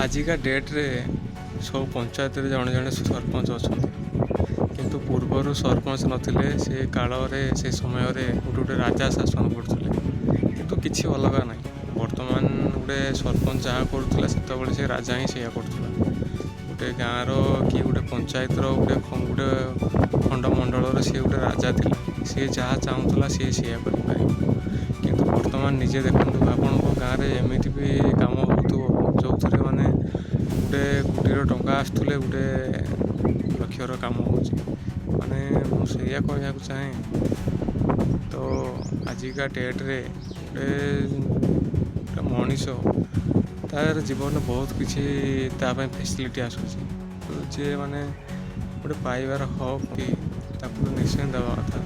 ଆଜିକା ଡେଟ୍ରେ ସବୁ ପଞ୍ଚାୟତରେ ଜଣେ ଜଣେ ସରପଞ୍ଚ ଅଛନ୍ତି, କିନ୍ତୁ ପୂର୍ବରୁ ସରପଞ୍ଚ ନଥିଲେ। ସେ କାଳରେ, ସେ ସମୟରେ ଗୋଟେ ଗୋଟେ ରାଜା ଶାସନ କରୁଥିଲେ, କିନ୍ତୁ କିଛି ଅଲଗା ନାହିଁ। ବର୍ତ୍ତମାନ ଗୋଟେ ସରପଞ୍ଚ ଯାହା କରୁଥିଲା, ସେତେବେଳେ ସେ ରାଜା ହିଁ ସେଇଆ କରୁଥିଲା। ଗୋଟେ ଗାଁର କି ଗୋଟେ ପଞ୍ଚାୟତର ଗୋଟେ ଗୋଟେ ଖଣ୍ଡ ମଣ୍ଡଳର ସିଏ ଗୋଟେ ରାଜା ଥିଲା। ସିଏ ଯାହା ଚାହୁଁଥିଲା ସିଏ ସେଇଆ କରିପାରିବ। କିନ୍ତୁ ବର୍ତ୍ତମାନ ନିଜେ ଦେଖନ୍ତୁ, ଆପଣଙ୍କ ଗାଁରେ ଏମିତି ବି କାମ ହେଉଥିବ ଯେଉଁଥିରେ ମାନେ ଗୋଟେ କୋଟିର ଟଙ୍କା ଆସୁଥିଲେ ଗୋଟେ ଲକ୍ଷର କାମ ହେଉଛି। ମାନେ ମୁଁ ସେଇଆ କହିବାକୁ ଚାହେଁ ତ, ଆଜିକା ଡେଟ୍ରେ ଗୋଟେ ଗୋଟେ ମଣିଷ ତାର ଜୀବନରେ ବହୁତ କିଛି ତା ପାଇଁ ଫେସିଲିଟି ଆସୁଛି, ତ ଯିଏ ମାନେ ଗୋଟେ ପାଇବାର ହକ୍ କି ତାକୁ ତ ନିଶ୍ଚୟ ଦେବା କଥା।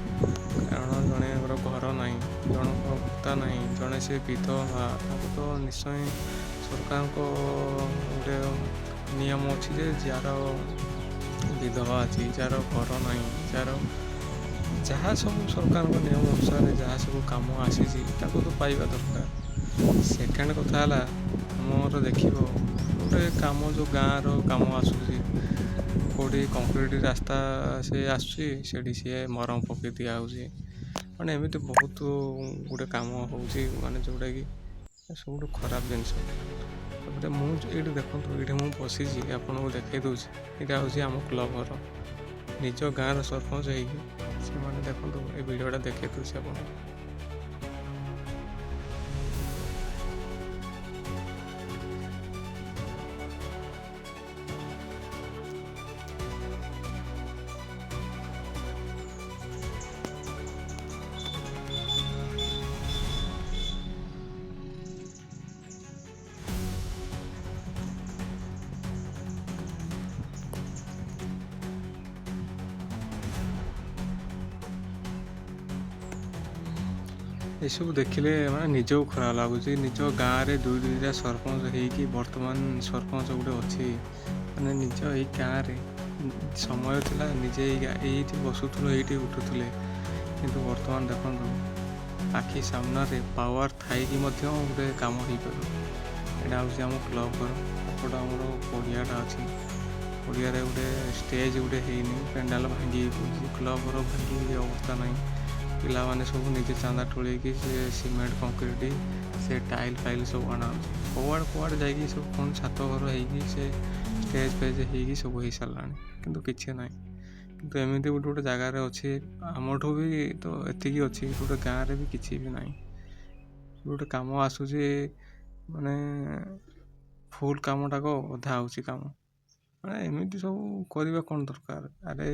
କାରଣ ଜଣେଙ୍କର ଘର ନାହିଁ, ଜଣଙ୍କର ଭତ୍ତା ନାହିଁ, ଜଣେ ସେ ବିଧବା, ତାକୁ ତ ନିଶ୍ଚୟ ସରକାରଙ୍କ ଗୋଟେ ନିୟମ ଅଛି ଯେ ଯାହାର ବିଧବା ଅଛି, ଯାହାର ଘର ନାହିଁ, ଯାହାର ଯାହା ସବୁ ସରକାରଙ୍କ ନିୟମ ଅନୁସାରେ ଯାହା ସବୁ କାମ ଆସିଛି, ତାକୁ ତ ପାଇବା ଦରକାର। ସେକେଣ୍ଡ କଥା ହେଲା, ଆମର ଦେଖିବ ଗୋଟେ କାମ ଯେଉଁ ଗାଁର କାମ ଆସୁଛି, କେଉଁଠି କଂକ୍ରିଟ୍ ରାସ୍ତା ସେ ଆସୁଛି, ସେଠି ସିଏ ମରମ ପକାଇ ଦିଆହେଉଛି। ମାନେ ଏମିତି ବହୁତ ଗୋଟେ କାମ ହେଉଛି, ମାନେ ଯେଉଁଟାକି ସବୁଠୁ ଖରାପ ଜିନିଷ। ତାପରେ ମୁଁ ଏଇଠି ଦେଖନ୍ତୁ, ଏଇଠି ମୁଁ ବସିଛି, ଆପଣଙ୍କୁ ଦେଖାଇ ଦେଉଛି। ଏଇଟା ହେଉଛି ଆମ କ୍ଲବ୍ ଘର। ନିଜ ଗାଁର ସରପଞ୍ଚ ହେଇକି ସେମାନେ, ଦେଖନ୍ତୁ, ଏ ଭିଡ଼ିଓଟା ଦେଖାଇ ଦେଉଛି ଆପଣଙ୍କୁ। ଏସବୁ ଦେଖିଲେ ମାନେ ନିଜକୁ ଖରାପ ଲାଗୁଛି। ନିଜ ଗାଁରେ ଦୁଇ ଦୁଇଟା ସରପଞ୍ଚ ହେଇକି, ବର୍ତ୍ତମାନ ସରପଞ୍ଚ ଗୋଟେ ଅଛି, ମାନେ ନିଜ ଏଇ ଗାଁରେ ସମୟ ଥିଲା ନିଜେ ଏଇ ଏଇଠି ବସୁଥିଲୁ, ଏଇଠି ଉଠୁଥିଲେ। କିନ୍ତୁ ବର୍ତ୍ତମାନ ଦେଖନ୍ତୁ, ଆଖି ସାମ୍ନାରେ ପାୱାର ଥାଇକି ମଧ୍ୟ ଗୋଟେ କାମ ହେଇପାରୁନି। ଏଇଟା ହେଉଛି ଆମ କ୍ଲବ୍ ଘର। ଏପଟ ଆମର ପଡ଼ିଆଟା ଅଛି। ପଡ଼ିଆରେ ଗୋଟେ ଷ୍ଟେଜ୍ ଗୋଟେ ହେଇନି, ପେଣ୍ଡାଲ ଭାଙ୍ଗିକି ପଡ଼ିଛି, କ୍ଲବ୍ ଘର ଭାଙ୍ଗିକି ଅବସ୍ଥା ନାହିଁ। ପିଲାମାନେ ସବୁ ନିଜେ ଚାନ୍ଦା ଠୁଳେଇକି ସେ ସିମେଣ୍ଟ, କଂକ୍ରିଟ୍, ସେ ଟାଇଲ୍ ଫାଇଲ୍ ସବୁ ଅଣାହେଉଛି। କୁଆଡ଼େ କୁଆଡ଼େ ଯାଇକି ସବୁ କ'ଣ ଛାତ ଘର ହେଇକି, ସେ ଷ୍ଟେଜ୍ ଫେଜ୍ ହେଇକି ସବୁ ହେଇସାରିଲାଣି, କିନ୍ତୁ କିଛି ନାହିଁ। କିନ୍ତୁ ଏମିତି ଗୋଟେ ଗୋଟେ ଜାଗାରେ ଅଛି, ଆମଠୁ ବି ତ ଏତିକି ଅଛି, ଗୋଟେ ଗାଁରେ ବି କିଛି ବି ନାହିଁ। ଗୋଟେ କାମ ଆସୁଛି, ମାନେ ଫୁଲ୍ କାମଟାକ ଅଧା ହେଉଛି କାମ। ମାନେ ଏମିତି ସବୁ କରିବା କ'ଣ ଦରକାର? ଆରେ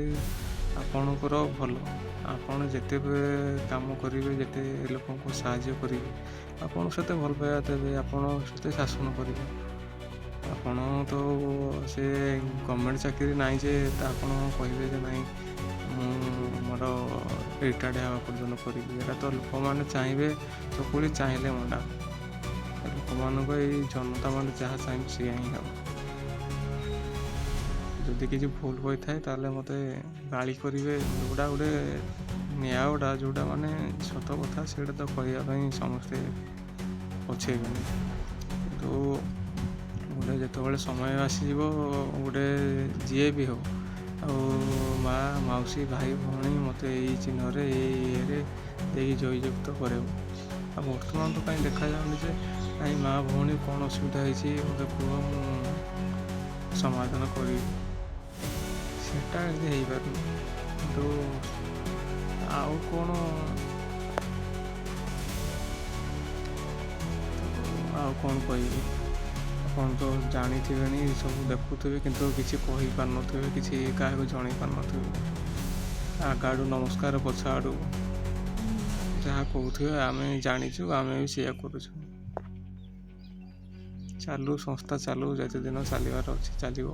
ଆପଣଙ୍କର ଭଲ, ଆପଣ ଯେତେ କାମ କରିବେ, ଯେତେ ଲୋକଙ୍କୁ ସାହାଯ୍ୟ କରିବେ, ଆପଣ ସେତେ ଭଲ ପାଇବା ଦେବେ, ଆପଣ ସେତେ ଶାସନ କରିବେ। ଆପଣ ତ ସେ ଗଭର୍ଣ୍ଣମେଣ୍ଟ ଚାକିରି ନାହିଁ ଯେ ତ ଆପଣ କହିବେ ଯେ ନାଇଁ ମୁଁ ମୋର ରିଟାୟାର୍ଡ଼ ହେବା ପର୍ଯ୍ୟନ୍ତ କରିବି। ଏଇଟା ତ ଲୋକମାନେ ଚାହିଁବେ ଚକୁଳି, ଚାହିଁଲେ ମଣ୍ଡା। ଲୋକମାନଙ୍କ ଏଇ ଜନତା ମାନେ ଯାହା ଚାହିଁବେ ସେଇଆ ହିଁ ହେବ। ଯଦି କିଛି ଭୁଲ କହିଥାଏ, ତାହେଲେ ମୋତେ ଗାଳି କରିବେ। ଯେଉଁଟା ଗୋଟେ ନ୍ୟାୟଟା, ଯେଉଁଟା ମାନେ ସତ କଥା, ସେଇଟା ତ କହିବା ପାଇଁ ସମସ୍ତେ ପଛେଇବେନି। କିନ୍ତୁ ଗୋଟେ ଯେତେବେଳେ ସମୟ ଆସିଯିବ, ଗୋଟେ ଯିଏ ବି ହଉ, ଆଉ ମା, ମାଉସୀ, ଭାଇ, ଭଉଣୀ ମୋତେ ଏଇ ଚିହ୍ନରେ, ଏଇ ଇଏରେ ଦେଇକି ଜୟଯୁକ୍ତ କରିବ। ଆଉ ବର୍ତ୍ତମାନ ତ କାହିଁ ଦେଖାଯାଉନି ଯେ ନାଇଁ ମା, ଭଉଣୀ, କ'ଣ ଅସୁବିଧା ହେଇଛି ମୋତେ କୁହ, ମୁଁ ସମାଧାନ କରିବି। ସେଟା ଏମିତି ହେଇପାରୁନି। କିନ୍ତୁ ଆଉ କ'ଣ, ଆଉ କ'ଣ କହିବି? ଆପଣ ତ ଜାଣିଥିବେନି, ସବୁ ଦେଖୁଥିବେ, କିନ୍ତୁ କିଛି କହିପାରୁନଥିବେ, କିଛି କାହାକୁ ଜଣେଇ ପାରୁନଥିବେ। ଆଗ ଆଡ଼ୁ ନମସ୍କାର, ପଛ ଆଡ଼ୁ ଯାହା କହୁଥିବେ, ଆମେ ଜାଣିଛୁ, ଆମେ ବି ସେଇଆ କରୁଛୁ। ଚାଲୁ ସଂସ୍ଥା ଚାଲୁ, ଯେତେ ଦିନ ଚାଲିବାର ଅଛି ଚାଲିବ।